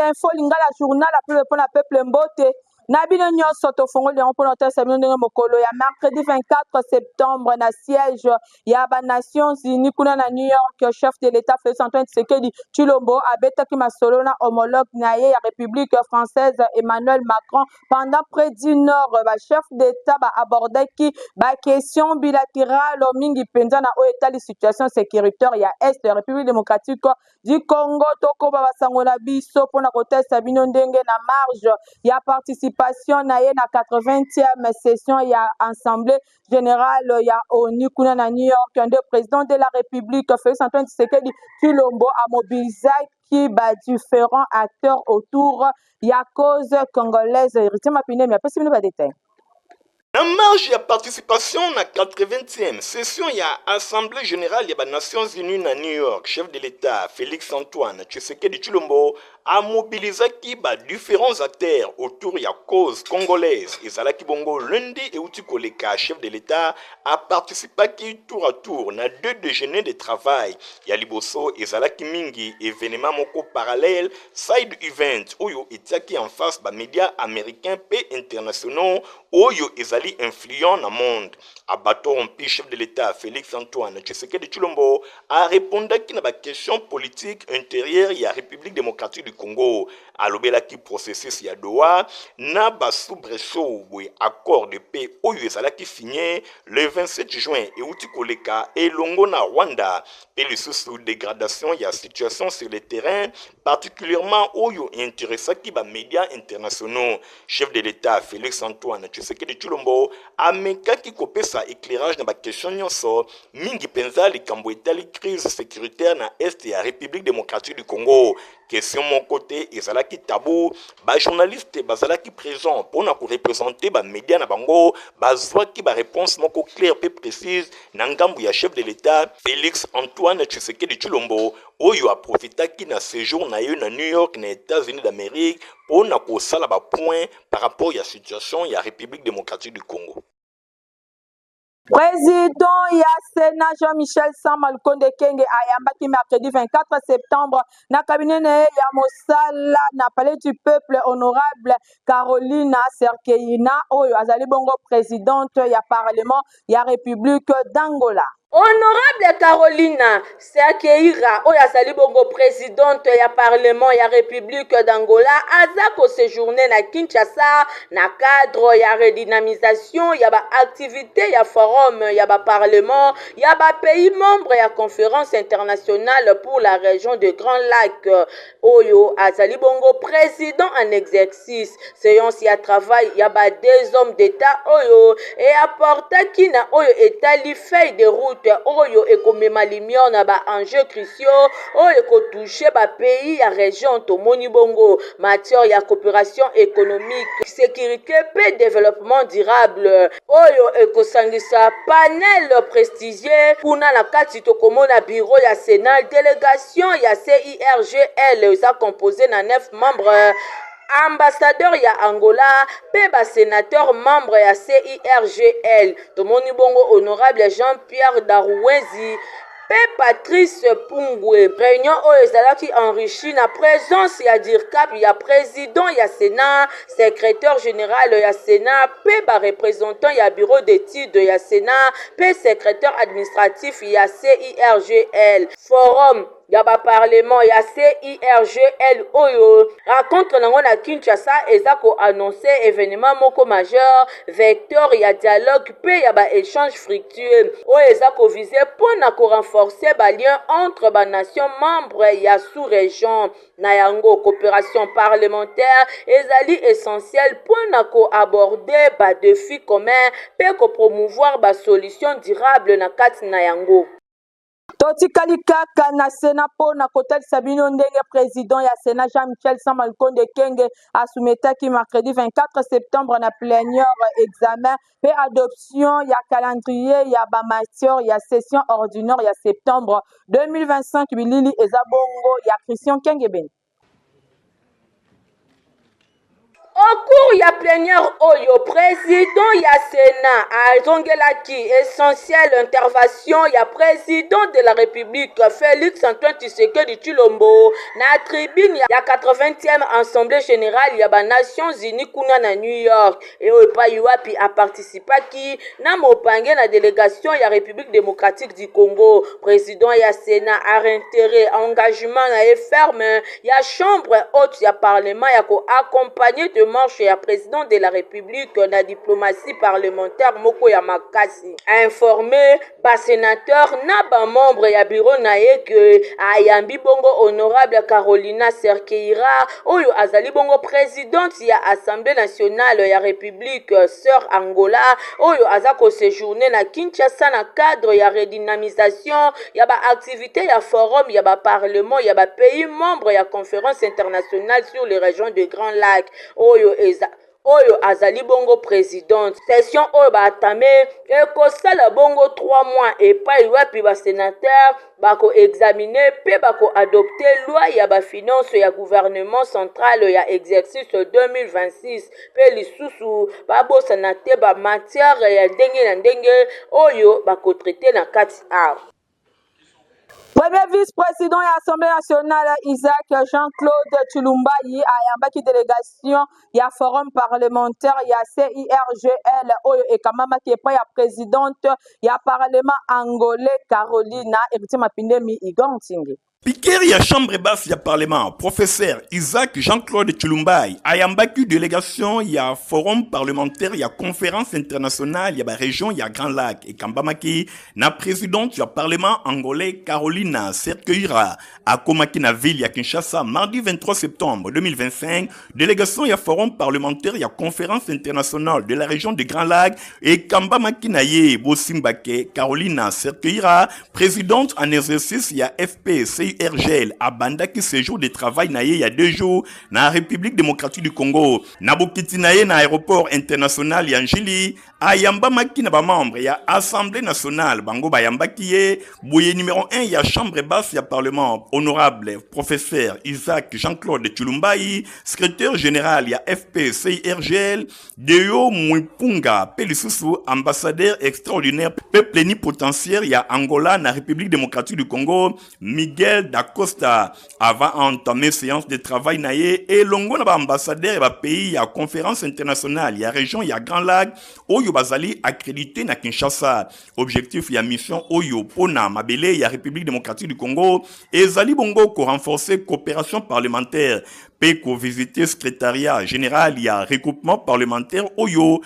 Kolanda Info Lingala, journal ya peuple mpo na peuple. Mbote na bino nyonso. Tofongoli yango mpona kotalisa bino ndenge mokolo ya mercredi 24 septembre, na siège ya Banations Unies kuna na New York, chef de l'État Félix Antoine Tshisekedi Tshilombo abetaki masolo na homologue na ye ya République française, Emmanuel Macron, pendant près d'une heure. Bachef d'État baabordaki baquestion bilatérale mingi mpenza na oyo etali situation sécuritaire ya Est ya République démocratique du Congo. Tokoba basango na biso mpona kotalisa bino ndenge na marge ya participation na ye na 80e session ya Assemblée générale ya ONU kuna na New York, nde président de la République Félix Antoine Tshisekedi Tshilombo amobilizaki badifférents acteurs autour ya cause congolaise. Héritier Mapinemi apesi bino badetail. Na marge ya participation na 80e session ya Assemblée générale ya Banations Unies na New York, chef de l'État Félix Antoine Tshisekedi Tshilombo amobilizaki badifférents acteurs autour ya cause congolaise. Ezalaki bongo lundi euti koleka. Chef de l'État aparticipaki tour à tour na deux déjeuners de travail. Ya liboso ezalaki mingi événement moko parallèle, side event, oyo etiaki en face bamédias américains mpe internationaux oyo ezali influent na monde. Abato mpi, chef de l'État Félix Antoine Tshisekedi Tshilombo arépondaki na baquestion politique intérieure ya République démocratique du Congo. Alobelaki processus ya Doha na basoubresaut boye, accord de paix oyo ezalaki signé le 27 juin euti koleka elongo na Rwanda, mpe lisusu dégradation ya situation sur le terrain, particulièrement oyo intéressaki bamédias internationaux. Chef de l'État Félix Antoine Tshisekedi Tshilombo amekaki kopesa éclairage na baquestion nyonso, mingi mpenza likambo etali crise sécuritaire na Est ya République démocratique du Congo. Question moko te ezalaki tabou. Bajournaliste bazalaki présent mpona koreprésenter bamédia na bango, bazwaki baréponse moko claire mpe précise na ngambu ya chef de l'État Félix Antoine Tshisekedi Tshilombo, oyo aprofitaki na séjour na ye na New York, na États-Unis d'Amérique, mpona kosala bapoint par rapport ya situation ya République démocratique du Congo. Président ya Sénat Jean-Michel Sama Lukonde Kenge ayambaki mercredi 24 septembre na cabinet na ye ya mosala na Palais du Peuple honorable Carolina Cerqueira, oyo azali bongo présidente ya Parlement ya République d'Angola. Honorable Carolina Cerqueira, oyo azali bongo présidente ya Parlement ya République d'Angola, aza koséjourner na Kinshasa na cadre ya redynamisation ya baactivité ya forum ya baparlement ya bapays membre ya Conférence internationale pour la région de Grand Lac, oyo azali bongo président en exercice. Séance ya travail ya ba deux hommes d'État oyo eapportaki na oyo etali feuille de route oyo ekomema lumière na baenjeux cruciaux oyo ekotouche bapays ya région. Tomoni bongo matière ya coopération économique, sécurité mpe développement durable, oyo ekosangisa panel prestigieux. Kuna na kati tokomona bureau ya Sénat, délégation ya CIRGL eza composé na 9 membres, ambassadeur ya Angola mpe basénateur membre ya CIRGL. Tomoni bongo honorable Jean-Pierre Daruwezi mpe Patrice Pungwe. Réunion oyo ezalaki enrichi na présence ya dircab ya président ya Sénat, secrétaire général ya Sénat mpe bareprésentant ya bureau d'étude ya Sénat mpe secrétaire administratif ya CIRGL. Forum ya baparlement ya CIRGL oyo rencontre nango na Kinshasa eza koannonce événement moko majeur, vecteur ya dialogue mpe ya baéchange fructueux, oyo eza koviser mpo na korenforcer balien entre banation membre ya sous-région. Na yango, coopération parlementaire ezali essentielle mpo na koaborder badéfi commun mpe kopromouvoir basolution durable na kati na yango. Totikali kaka na Sénat mpo na kotalisa bino ndenge président ya Sénat Jean-Michel Sama Lukonde Kenge asoumettaki mercredi 24 septembre na plénière examen mpe adoption ya calendrier ya bamatière ya session ordinaire ya septembre 2025. Bilili eza bongo ya Christian Kengebeni. Au cours ya plenière oyo, president ya Senat azongelaki essentielle intervention ya president de la Republique Felix Antoine Tshisekedi Tshilombo na tribune ya 80e Assemblée generale ya ba Nations Unies kuna na New York, oyo epayi wapi a participaki na mobange na delegation ya Republique democratique du Congo. President ya Senat a reintere engagement na ye ferme ya chambre haute ya parlement ya ko accompagner demarche ya president de la Republique na diplomatie parlementaire moko ya makasi. A informer ba senateurs na ba membres ya bureau na ye que ayambi bongo honorable Carolina Cerqueira oyo azali bongo presidente ya Assemblée nationale ya Republique sœur Angola oyo aza ko sejourner na Kinshasa na cadre ya redynamisation ya ba activités ya forum ya ba parlements ya ba pays membres ya Conference internationale sur les regions de Grands Lacs oyo eza oyo azali bongo presidente. Session oyo ba entame ekosala bongo 3 mois epai wapi ba senateurs bako examiner pe bako adopter loi ya ba finances ya gouvernement central ya exercice 2026 pe lisusu babosana te ba matières ya ndenge na ndenge oyo bako traiter na kati awa. Premier vice-président ya Assemblée nationale Isaac Jean-Claude Tshilumbayi ayambaki délégation ya forum parlementaire ya CIRGL oyo ekamamaki epai ya présidente ya parlement angolais Carolina Héritier Mapindemi Igor Ntingi. Speaker ya chambre basse ya parlement, professeur Isaac Jean-Claude Tshilumbayi ayambaki délégation ya forum parlementaire ya conférence internationale ya ba région ya Grand Lac ekambamaki na présidente ya parlement angolais Carolina Cerqueira. Akomaki na ville ya Kinshasa mardi 23 septembre 2025. Délégation ya forum parlementaire ya conférence internationale de la région de Grand Lac ekambamaki na ye bosimbake Carolina Cerqueira, présidente en exercice ya FPCIRGL, abandaki séjour de travail na ye ya 2 jours na République démocratique du Congo. Na bokiti na ye na aéroport international ya Njili, ayambamaki na bamembre ya Assemblée nationale. Bango bayambaki ye boye: numéro 1 ya chambre basse ya parlement, honorable professeur Isaac Jean-Claude Tshilumbayi, secrétaire général ya FPCIRGL Deo Mwipunga, mpe lisusu ambassadeur extraordinaire mpe plénipotentiaire ya Angola na République démocratique du Congo, Miguel da Costa. Avant entamer séance de travail na ye elongo na baambassadeur ya bapays ya conférence internationale ya région ya Grand Lac oyo bazali accrédité na Kinshasa, objectif ya mission oyo mpona mabele ya République démocratique du Congo ezali bongo korenforcer coopération parlementaire mpe kovisite secrétariat général ya regroupement parlementaire oyo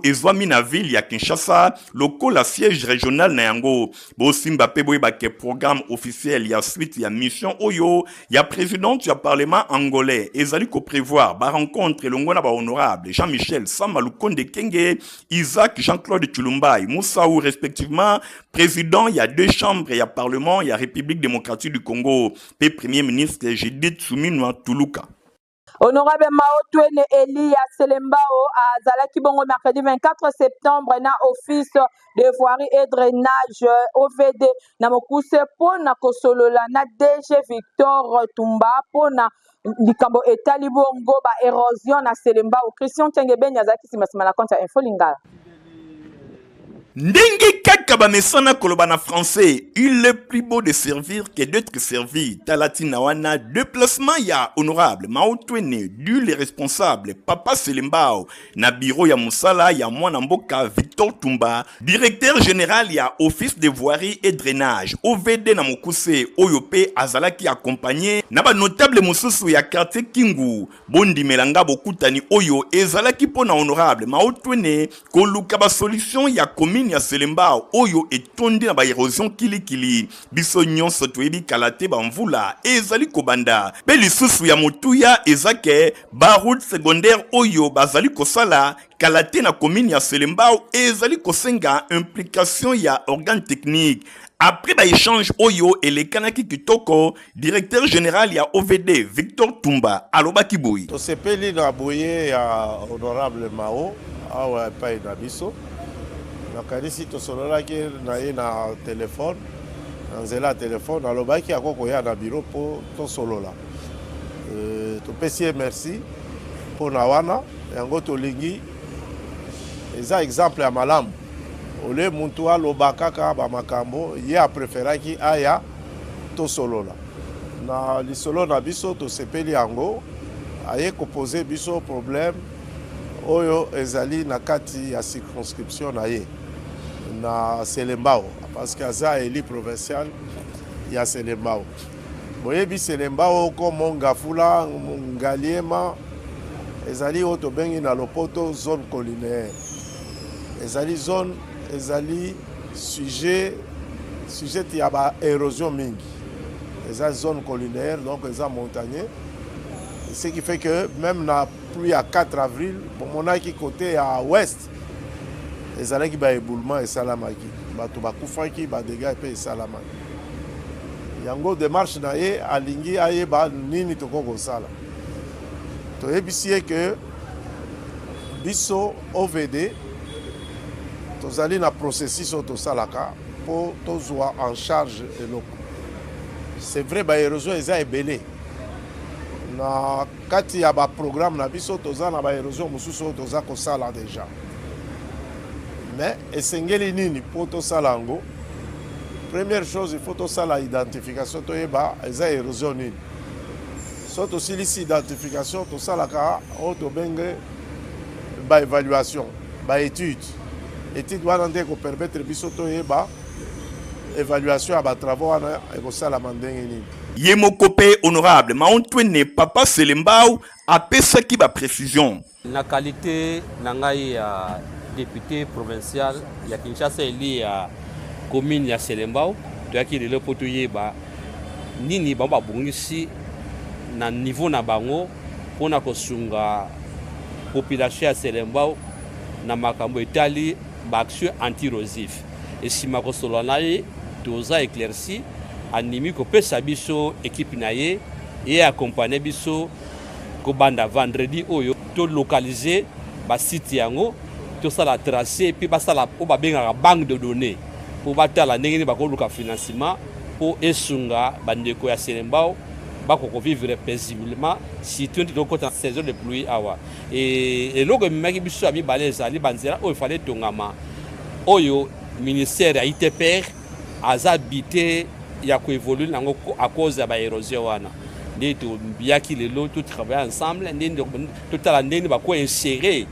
ezwami na ville ya Kinshasa lokola siège régional na yango. Bosimba mpe boyebake programme officiel ya suite ya mission oyo ya présidente ya parlement angolais ezali koprévoir barencontre elongo na bahonorable Jean-Michel Sama Lukonde Kenge, Isaac Jean-Claude Tshilumbayi Musau, respectivement président ya deux chambres ya parlement ya République démocratique du Congo, mpe premier ministre Judith Suminwa Tuluka. Honorable Maotwene Elia Selembao azalaki bongo mercredi 24 septembre na Office de voirie et drainage, OVD na mokuse, mpona kosolola na DG Victor Tumba mpona likambo etali bongo ba érosion na Selembao. Christian Tengebeni azalaki nsima na compte ya Info Lingala. Ndenge kaka bamesana koloba na français, il est plus beau de servir que d'être servi. Tala ntina wana déplacement ya honorable Maotwene du le responsable Papa Selembao na bureau ya mosala ya mwana mboka Victor Tumba, directeur général ya Office de voirie et drainage, OVD na mokuse, oyo mpe azalaki accompagné na banotable mosusu ya quartier Kingu. Bondimelanga, bokutani oyo ezalaki mpo na honorable Maotwene koluka basolution ya commune ya Selembao oyo etondi na baérosion kilikili. Biso nyonso toyebi kala te bamvula ezali kobanda, mpe lisusu ya motuya eza ke baroute secondaire oyo bazali kosala kala te na commune ya Selembao ezali kosenga implication ya organe technique. Après baéchange oyo elekanaki kitoko, directeur général ya OVD Victor Tumba alobaki boye: Tosepeli na boye ya honorable Mao awa epai na biso. Nakanisi tosololaki na ye na telefone, na nzela ya telefone, alobaki ako koya na biro mpo tosolola. Topesi ye merci. Mpo na wana yango tolingi eza exemple ya malamu ole mutu aloba kaka bamakambo ye apreferaki aya tosolola na lisolo na biso tosepeli yango aye kopose biso problème oyo ezali na kati ya circonscription na ye na Selembao parce que aza élu provincial ya Selembao. Boyebi Selembao ko Mont-Ngafula, Ngaliema ezali oyo tobengi na lopoto zone collinaire. Ezali zone ezali sujet sujet ya ba érosion mingi. Eza zone collinaire donc eza montagneux. Ce qui fait que même na pluie ya 4 avril bomonaki côté ya ouest ezalaki ba éboulement esalamaki bato bakufaki ba dégâts mpe esalamaki yango démarche na ye alingi ayeba nini tokoki kosala toyebisi ye ke biso OVD tozali na processus oyo tosalaka mpo tozwa en charge eloko. C'est vrai ba érosion eza ebele na kati ya ba programme na biso, toza na ba érosion mosusu oyo toza kosala déjà, mais esengeli nini mpo tosala yango? Première chose, il faut tosala identification, toyeba eza érosion nini. So tosilisi identification, tosalaka oyo tobenge ba évaluation, ba étude. Étude wana nde ekopermettre biso toyeba évaluation ya batravaux wana ekosalama ndenge nini. Ye moko mpe honorable Maontwene Papa Selembao apesaki baprécision. Na qualité na ngai ya député provincial ya Kinshasa, élu ya commune ya Selembao, toyaki lelo mpo toyeba nini bango babongisi na niveau na bango mpona kosunga population ya Selembao na makambo etali baaction anti-érosif. Esima kosolola na ye, toza éclairci. Andimi kopesa biso équipe na ye, ye accompagne biso kobanda vendredi oyo, tolocaliser basite yango, tosala tracé mpe basala oyo babengaka banque de données mpo batala ndenge nini bakoluka financement mpo esunga bandeko ya Selembao bakoka kovivre paisiblement, surtout nti tokota saison de pluie awa. E eloko ememaki biso ya mibale ezali banzela oyo efale etongama, oyo ministère ya ITPR aza bite ya koévoluer nango à cause ya baérosion wana. Nde toyaki lelo totravaille ensemble, nde totala ndenge bakoinsérer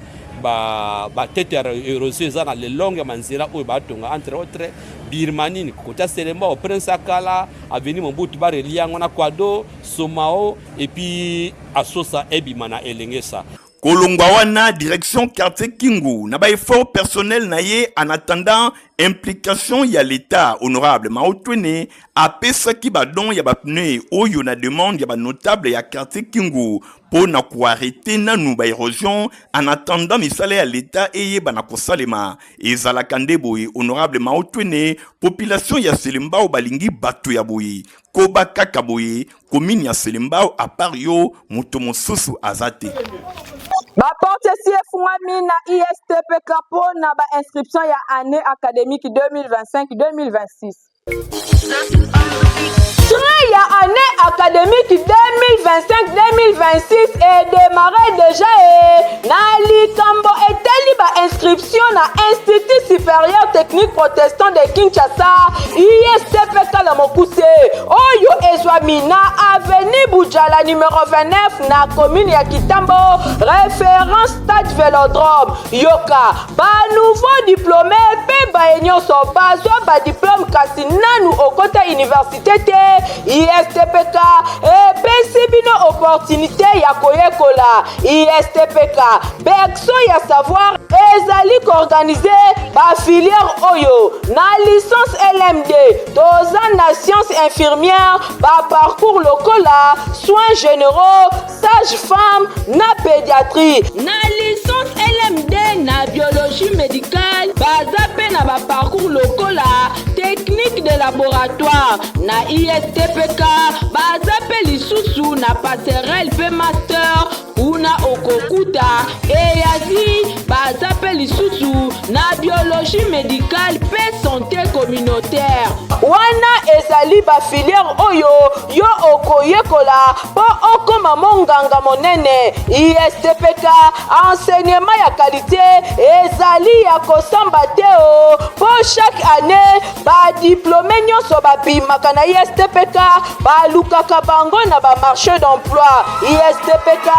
batete ya érosion eza na lelonge ya manzela oyo batonga, entre autres Birmanie kota Selembao, Prince Akala, avenue Mobutu, barelier yango na Kwado, Somao et puis Asosa, ebima na Elengesa. Kolongwa wana, direction quartier Kingu na baeffort personnel na ye en attendant implication ya l'État. Honorable Maotwene apesaki badon ya bapneu oyo na demande ya banotable ya quartier Kingu mpo na koarrêter nanu baérosion en attendant misala ya l'État eyeba na kosalema. Ezalaka nde boye, honorable Maotwene. Population ya Selembao balingi bato ya boye. Koba kaka boye, commune ya Selembao, à part yo, moto mosusu aza te. Baporte esi efungwami na ISTPK mpo na bainscription ya année académique 2025-2026. Train ya année académique 2025-2026 edémarre déjà e na likambo etali bainscription na Institut supérieur technique protestant de Kinshasa, ISTPK na mokuse, oyo ezwami na avenue Bujala numéro 29 na commune ya Kitambo, référence stade Vélodrome. Yoka, banouveau diplômé mpe baye nyonso bazwa badiplôme kasi nanu okota université te, ISTPK epesi bino opportunité ya koyekola. ISTPK, berceau ya savoir, ezali koorganiser bafilière oyo: na licence LMD, toza na science infirmière, baparcours lokola soins généraux, sage femme na pédiatrie. Na licence LMD na biologie médicale, baza mpe na baparcours lokola technique de laboratoire. Na ISTPK, baza mpe lisusu na passerelle mpe master. Kuna okokuta eyazi, baza mpe lisusu. na biologie médicale mpe santé communautaire. Wana ezali ba filière oyo yo okoyekola mpo okoma monganga monene. ISTPK enseignement ya qualité ezali ya kosamba te o mpo chaque année ba diplôme nyonso babimaka na ISTPK balukaka bango na ba marché d'emploi. ISTPK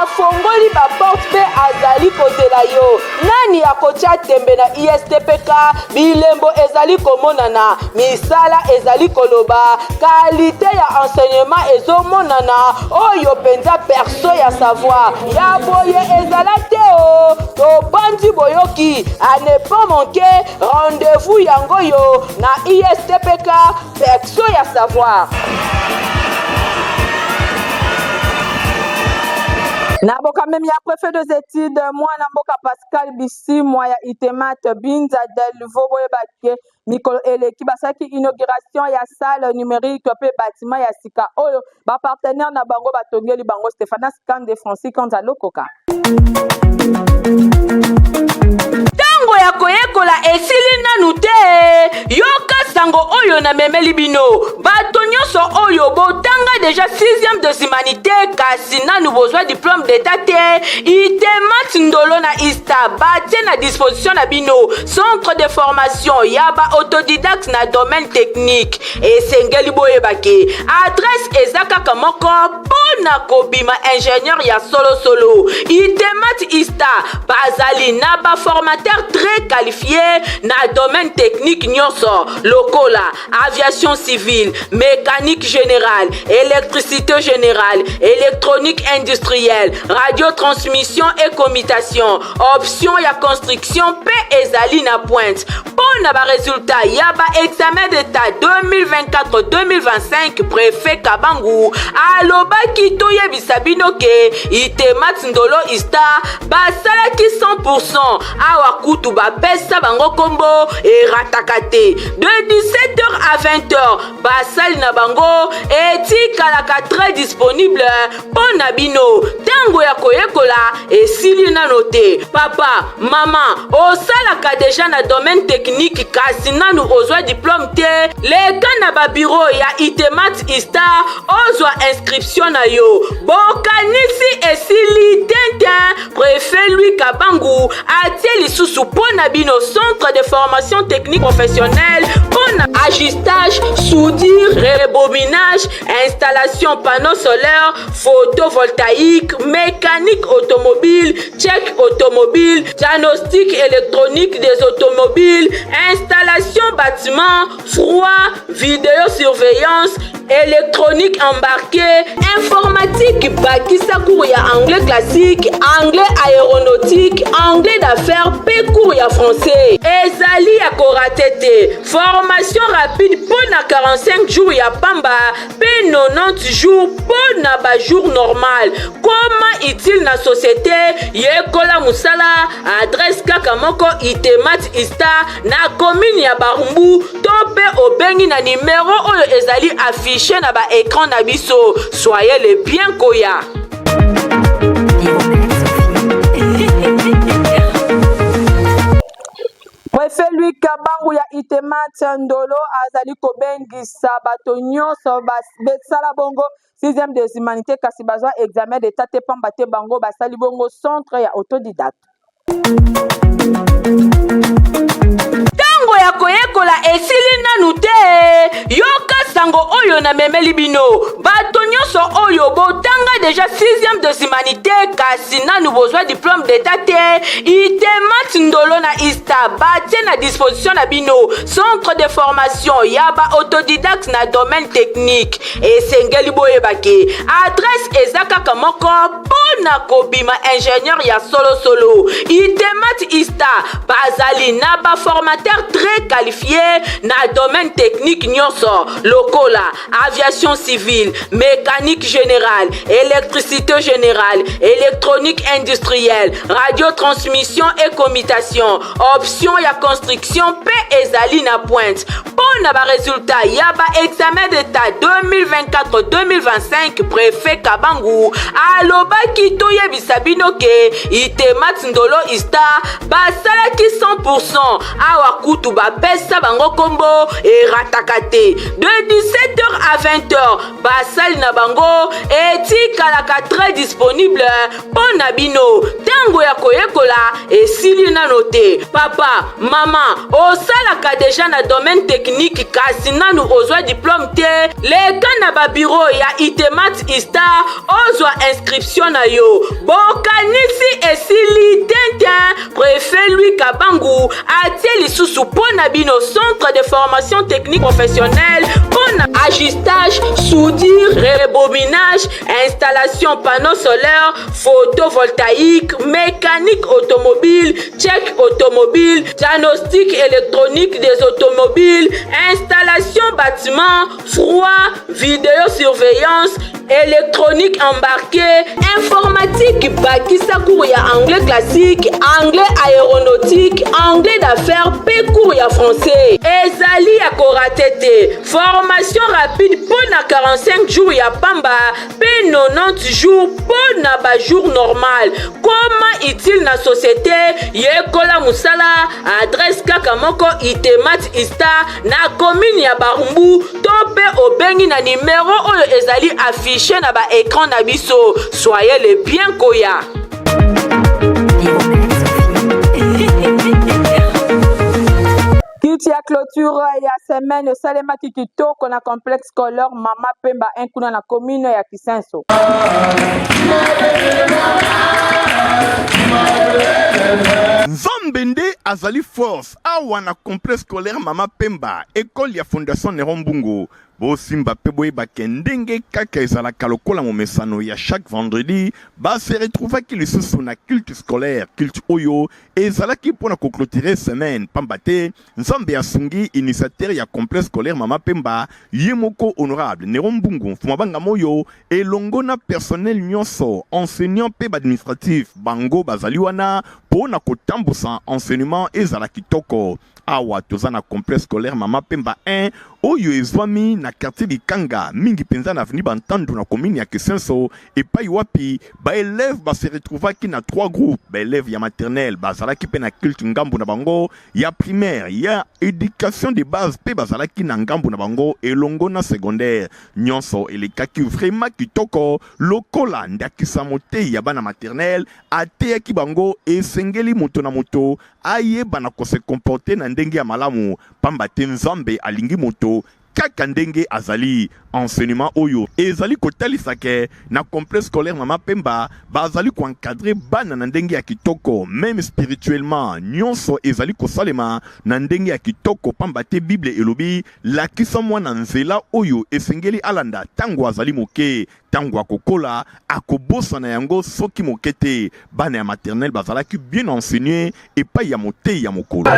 afongoli ba porte mpe azali kozela yo. Nani akotya tembe na ISTPK? Bilembo ezali komonana, misala ezali koloba, kalite ya enseignement ezomonana, oyo mpenza perso ya savoir ya boye ezala te o. Tobandi boyoki, à ne pas manquer rendez-vous yango yo na ISTPK perso ya savoir. Na bokamemi ya préfet des études mwana mboka Pascal Bisimwa ya Itemat Binza Delvaux, boyeba ke mikolo eleki basalaki inauguration ya salle numérique mpe bâtiment ya sika oyo bapartenaire na bango batongeli bango. Stéphanas Kande, Francis Kanza Lokoka. Ntango ya koyekola esili nanu te. Yoka sango oyo namemeli bino, bato nyonso oyo botanga deja 6e de humanité kasi nanu bozwa diplôme d'état te. Itemat Ndolo na Ista batie na disposition na bino centre de formation ya ba autodidacte na domaine technique. Esengeli boyeba ke adresse eza kaka moko mpo na kobima ingénieur ya solosolo. Itemat Ista bazali na baformateur très qualifié na domaine technique nyonso lokola aviation civile, mécanique générale, électricité générale, électronique industrielle, radiotransmission et commutation. Option ya construction mpe ezali na pointe. Mpo na baresultat ya baexamen d'état 2024-2025, préfet Kabangu alobaki toyebisa bino ke Itemat Ndolo Ista basalaki 100. Awa kutu bapesa bango nkombo erataka te. De 17h à 20h, basali na bango etikalaka très disponible mpo na bino. Ntango ya koyekola esili nano te. Papa, mama, osalaka deja na domaine technique kasi nanu ozwa diplôme te, leka na babiro ya Itemat Ista ozwa inscription na yo. Bokanisi esili tintin? Préfet Louis Kabangu atie lisusu mpo na bino centre de formation technique professionnelle mpo na ajustage, soudure, rebobinage, installation panneau solaire photovoltaïque, mécanique automobile, check automobile, diagnostic électronique des automobiles, installation bâtiment froid, vidéosurveillance, électronique embarquée, informatique, bakisa cours ya anglais classique, anglais aéronautique, anglais d'affaires mpe cours ya français. Ezali ya korater te. Formation rapide mpo na 45 jours ya pamba mpe 90 jours mpo na bajour normal. Koma utile na société, yekola mosala. Adresse kaka moko, Itemat Ista na commune ya Barumbu, to mpe obengi na nimero oyo ezali affiché na baécran na biso. Soyez le bien koya. Préfet Louis Kabangu ya Itemat Ndolo azali kobengisa bato nyonso basala bongo sixième des humanités kasi bazwa examen d'état te, pamba te bango basali bongo centre ya autodidacte. Ntango ya koyekola esili nanu te. Yoka sango oyo namemeli bino, bato nyonso oyo botanga deja 6e de humanité kasi nanu bozwa diplôme d'état te. Itemat Ndolo na Ista batie na disposition na bino centre de formation ya ba autodidacte na domaine technique. Esengeli boyeba ke adresse eza kaka moko mpo na kobima ingénieur ya solosolo. Itemat Ista bazali na baformateur très qualifié na domaine technique nyonso lokola lokola aviation civile, mécanique générale, électricité générale, électronique industrielle, radiotransmission et commutation, option ya construction mpe ezali na pointe. Mpo na baresultat ya baexamen d'etat 2024-2025, préfet Kabangu alobaki toyebisa bino ke Itemat Ndolo Ista basalaki 100%, awa kutu bapesa bango kombo erataka te. De 17h à 20h basali na bango etikalaka très disponible mpo na bino. Ntango ya koyekola esili nano te. Papa, mama, osalaka deja na domaine technique kasi nanu ozwa diplome te, leka na babiro ya Itemat Ista ozwa inscription na yo. Bokanisi esili tintin, préfet Louis Kabangu atie lisusu mpo na bino centre de formation technique professionnelle mpo na ajustage, soudure, rebobinage, installation panneau solaire photovoltaïque, mécanique automobile, check automobile, diagnostic électronique des automobiles, installation bâtiment froid, vidéosurveillance, électronique embarquée, informatique, bakisa cours ya anglais classique, anglais aéronautique, anglais d'affaires mpe cours ya français. Ezali ya korater te. Formation rapide mpo na 45 jours ya pamba mpe 90 jours mpo na bajour normal. Koma utile na société, yekola mosala. Adresse kaka moko, Itemat Ista na commune ya Barumbu, to mpe obengi na nimero oyo ezali affiché na baécran na biso. Soyez le bien koya. Culte ya clôture ya semaine esalemaki kitoko na complexe scolaire Mama Pemba 1 kuna na commune ya Kisenso. Nzambe nde azali force awa na complexe scolaire Mama Pemba, ekole ya Fondation Neron Mbungu. Bosimba mpe boyeba ke ndenge kaka ezalaka lokola momesano ya chaque vendredi, base retrouvaki lisusu na culte scolaire. Culte oyo ezalaki mpo na koclôturer semaine, pamba te Nzambe asungi initiateur ya complexe scolaire Mama Pemba, ye moko honorable Nero Mbungu Mfuma Banga Moyo, elongo na personnel nyonso, enseignant mpe baadministratif. Bango bazali wana mpo na kotambusa enseignement ezala kitoko. Awa toza na complexe scolaire Mama Pemba 1 oyo ezwami na quartier Bikanga, mingi mpenza na avenue Bantandu na commune ya Kisenso, epai wapi baélève base retrouvaki na trois groupes. Baélève ya maternelle bazalaki mpe na culte ngambu na bango, ya primaire, ya éducation de base mpe bazalaki na ngambu na bango elongo na secondaire. Nyonso elekaki vraiment kitoko. Lokola ndakisa, motei ya bana maternelle ateyaki bango esengeli moto na moto ayeba na kose comporter na ndenge ya malamu, pamba te Nzambe alingi moto kaka ndenge azali. Enseignement oyo ezali kotalisa ke na complexe scolaire Mama Pemba bazali koencadrer bana na ndenge ya kitoko, même spirituellement nyonso ezali kosalema na ndenge ya kitoko, pamba te Bible elobi: lakisa mwana nzela oyo esengeli alanda ntango azali moke, ntango akokola akobosana yango soki moke te. Bana ya maternelle bazalaki bien enseigné epai ya motei ya mokolo.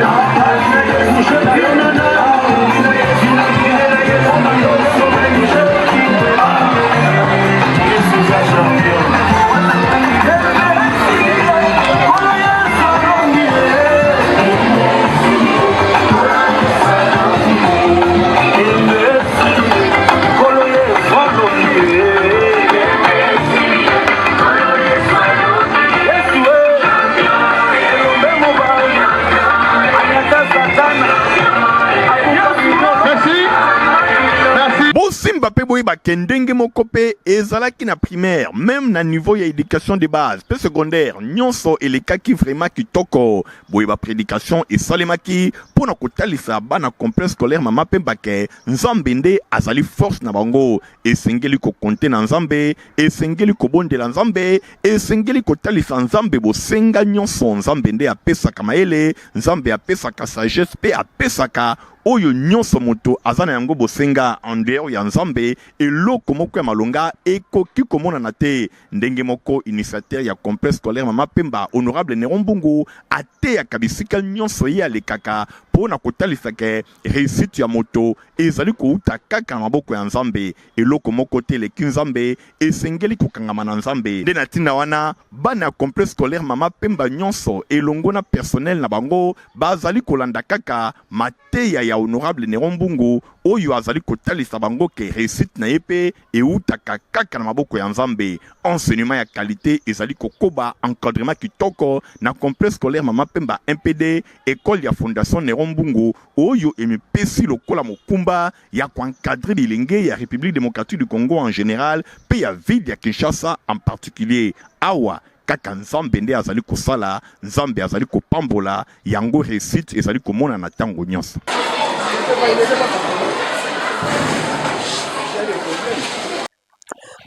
Bosimba mpe boyeba ke ndenge moko mpe ezalaki na primaire, même na niveau ya éducation de base mpe secondaire, nyonso elekaki vraiment kitoko. Boye baprédication esalemaki mpo na kotalisa bana complexe scolaire Mama Pemba ke Nzambe nde azali force na bango. Esengeli kocompter na Nzambe, esengeli kobondela Nzambe, esengeli kotalisa Nzambe bosenga nyonso. Nzambe nde apesaka mayele, Nzambe apesaka sagesse mpe apesaka Oyo nyonso moto aza na yango bosenga en dehors ya Nzambe, eloko moko ya malonga ekoki komonana te. Ndenge moko initiateur ya complexe scolaire Mama Pemba, Honorable Neron Mbungu, ateyaka bisika nyonso ye alekaka mpo na kotalisa ke reussite ya moto ezali kowuta kaka na maboko ya Nzambe. Eloko moko te eleki Nzambe, esengeli kokangama na Nzambe. Nde na ntina wana, bana ya complexe scolaire Mama Pemba nyonso elongo na personnel na bango bazali kolanda kaka mateya ya Honorable Neron Mbungu oyo azali kotalisa bango ke reussite na ye mpe ewutaka kaka na maboko ya Nzambe. Enseignement ya qualite ezali kokoba, encadrement kitoko na complexe scolaire Mama Pemba MPD, ecole ya Fondation Neron Mbungu oyo emipesi lokola mokumba ya ko encadrer bilenge ya Republique democratique du Congo en general mpe ya ville ya Kinshasa en particulier. Awa kaka Nzambe nde azali kosala, Nzambe azali kopambola, yango reussite ezali komonana tango nyonso.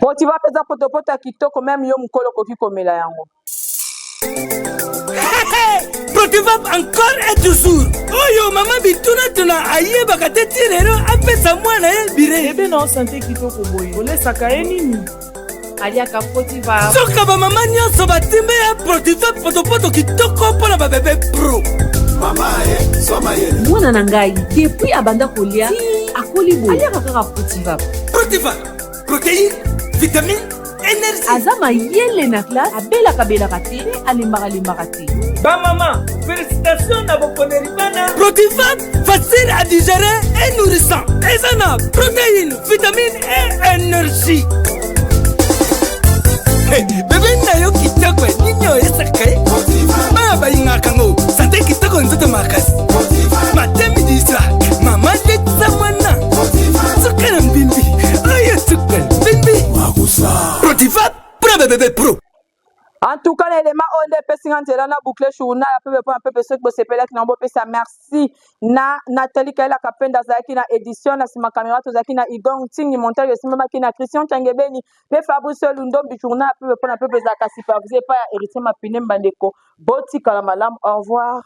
Motiva mpenza potopoto ya kitoko meme yo mokolo okoki komela yango. Protivap encore et toujours oyo mama bitunatuna ayebaka te ti lelo apesa mwana ye bire bebe na sante kitoko boye olesaka ye nini aliaka protivap soka bamama nyonso batimbe ya protivap potopoto kitoko mpo na babebe pro mwana na ngai depuis abanda kolia akoli boye aliaka kaka protivap protivap protéine vitamine énergie aza mayele na classe abelaka belaka te mpe alembaka lembaka te. Bamama, félicitation na boponeli bana Protivat, facile à digérer et nourrissant, eza na protéine, vitamine et énergie. Hey, bebe na yo kitoko nini oyesaka ye bana balingaka yango sante kitoko nzoto makasi matemi disa mama letisa mwana suka na mbimbi oyo suka mbimbi Protivat pro bebe pro. En tout cas, na elema oyo nde epesi nga nzela na boucle journal ya pepe mpo na pepe. Soki bosepelaki na bopesa merci na Nathalie Kaela Kapenda azalaki na édition, na nsima kamera tozalaki na Igor Ntingi, montage esimbamaki na Christian Changebeni mpe Fabrice Lundombi. Journal ya pepe mpo na pepe ezalaka supervisé epai ya Héritier Mapine. Mbandeko, botikala malamu, au revoir.